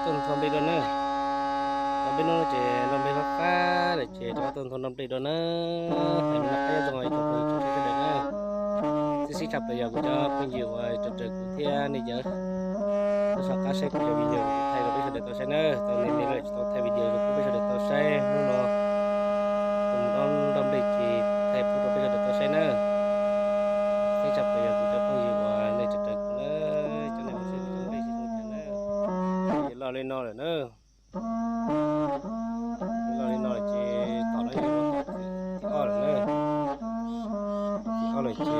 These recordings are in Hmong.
Tuaj nthua nplej dua na. Tau peb hnub ces noj nplej fab fab lawm ces rov qab tuaj nthua noj nplej dua na. Hais no qab nyob zoo ib tsoom phooj ywg tsoom saib sawv daws na. Tshwj xeeb tshaj plaws yog kuv cov phooj ywg uas raws raws kuv thiab nej cov tau soj qab saib kuv cov video thaij rau peb sawv daws tau saib na. Tau nej me lawm tsis tau thaij video rau peb sawv daws tau saib hnub no. Tus mus dob nplej ces thaij pub rau peb sawv daws tau saib na. Tshwj xeeb tshaj plaws yog kuv cov phooj ywg uas nej raws raws kuv na, cov nej mus saib kuv cov nplej sib zoo cas na. Ces loj li no lawm na. Loj li no ces tom no yog thib ob lawm na. Thib ob lawm ces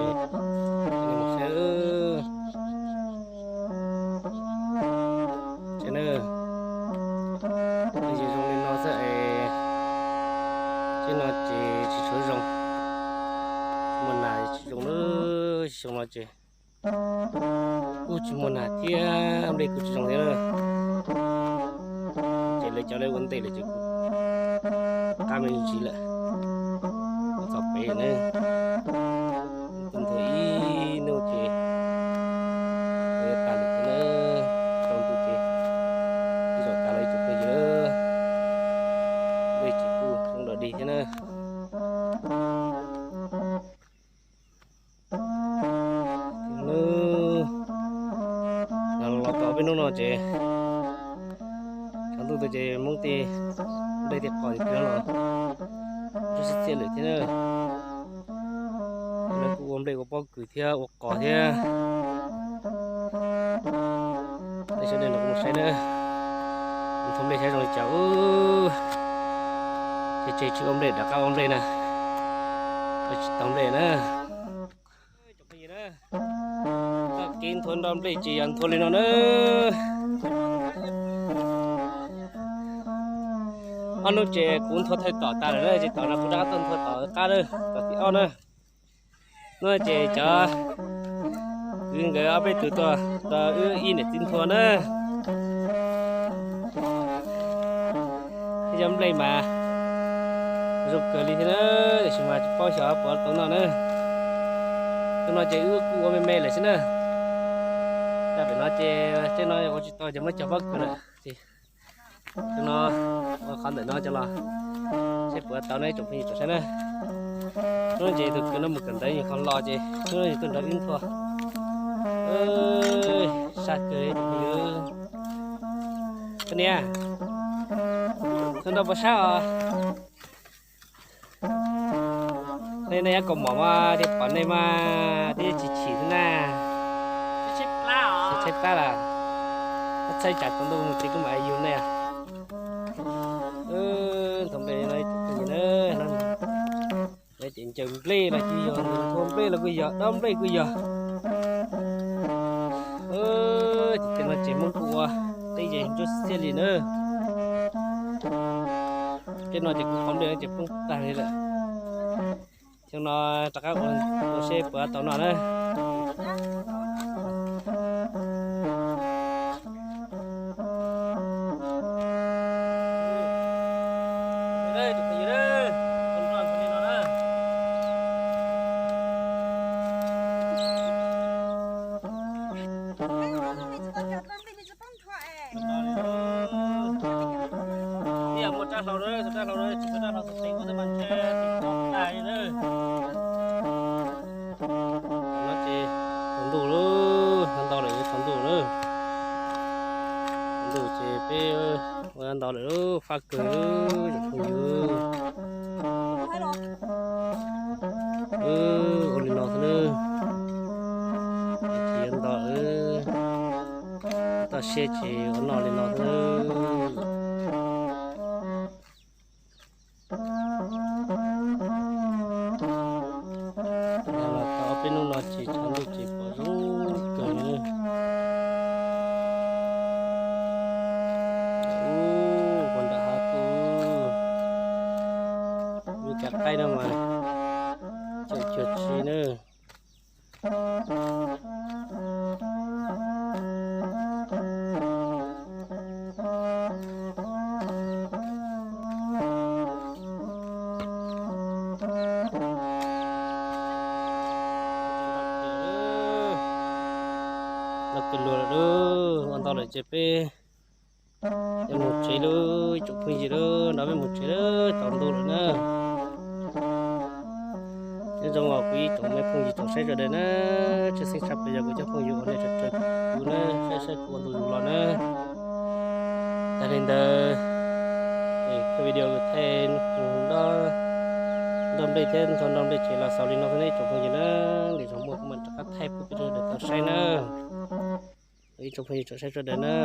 nej mus saib. Ces na, nws zoo li no xwb es tej no ces tsis tshua zoo. Muaj nas tsis zoo lawm, xyoo no ces kuj tsis muaj nas thiab, nplej kuj tsis zoo thiab na. Ces lawv cov lawv ua ntej lawm ces kuv qab me ntsis lawm, txog pem na. Kuv nthua ib hnub ces yuav tag lawm thiab na. Tsaus ntuj ces zaum tas lawm ib tsoom phooj ywg, nplej ces kuj zoo dog dig thiab na. Los tau peb hnub no ces tshav ntuj tuaj ces Hmoob tej nplej tej qos twb los ntsuab xiab txiaj lawm thiab na. Lawv kuj ua nplej ua pob kws thiab ua qos thiab. Nej sawv daws los kuj mus saib na, nthua nplej saib zoo li cas. Ces tseg tsis ua nplej rov qab ua nplej na, tsis tau nplej na. Txoj kev nthua nroj nplej ces yog nthua li no na. Ob hnub ces kuv nthua thawj tom tas lawm na, ces tom no kuv rov qab tuaj nthua tom qab na, tom thib ob na. No ces cov kwv nkawd ob peb tug tuaj rau wb ib niam txiv nthua na. Yog nplej mas zoo kawg li thiab na, tiam sis mas tsis paub xyov puas tau noj na. Tus no ces wb kuj ua me me lawm xwb na. Tag pem no ces tej no ua tsis tau ces muab cog pob kws lawm. Tus no ua qhov ntawm no cov los seb puas tau na ib tsoom phooj ywg tsoom saib na. Hnub no ces tus kwv no mus kawm ntawv nws qhov los ces hnub no nws tuaj nrog wb nthua. Sab kawg li tus kwv. Koj niam, nthua nroj puas sab os? Nej, nej nyob kaus mom mas thiaj pom nej mas thiaj chim chim xwb na. Tshaib tshaib plab lawm. Txhawj tsam tsaus ntuj mus ces kuj mam yug nej. Nthua nplej no ib tsoom phooj ywg na, ces ncaws nplej los kuj yog, nthua nplej los kuj yog, dob nplej kuj yog. Ces tej no ces Hmoob kuj ua teb yees ntsuab xiab li na. Tej no ces kuv qhov nplej no ces poob tag li lawm. Xyoo no rov qab ua seb puas tau noj na. Ib yam muaj rab hlau na, rab hlau na, tsis muaj rab hlau tus tes ua tej mas ntshe tes tog tag li na. No ces tsaus ntuj lawm, ntau lawm tsaus ntuj na. Tsaus ntuj ces peb ua ntau lawm, fab kawg tsoom phooj ywg. Ua li no xwb na. Tsis yuav ntau, toj siab ces ua noj li no xwb na. Los tau peb hnub no ces tshav ntuj ces pom zoo kawg li. Ub, puag nram hav tuaj, lub cov qaib no mas cawm cuag tsi na. Los kawg luag lawm, ua ntau lawm ces peb Peb mus tsev lawm ib tsoom phooj ywg lawm, no peb mus tsev lawm, tsaus ntuj lawm na. Nyob zoo os kuv ib tsoom me phooj ywg tsoom saib sawv daws na, tshwj xeeb tshaj plaws yog kuv cov phooj ywg uas nej tseem caum kuv na, saib saib kuv ua ntu zus los na. Yog li ntawd, video thaij nroj nplej thiab ntho nroj nplej tsev los xaus li no xwb na ib tsoom phooj ywg na. Lwm zaus muaj kuv mam rov qab thaij pub rau sawv daws tau saib na. Ib tsoom phooj ywg tsoom saib sawv daws na.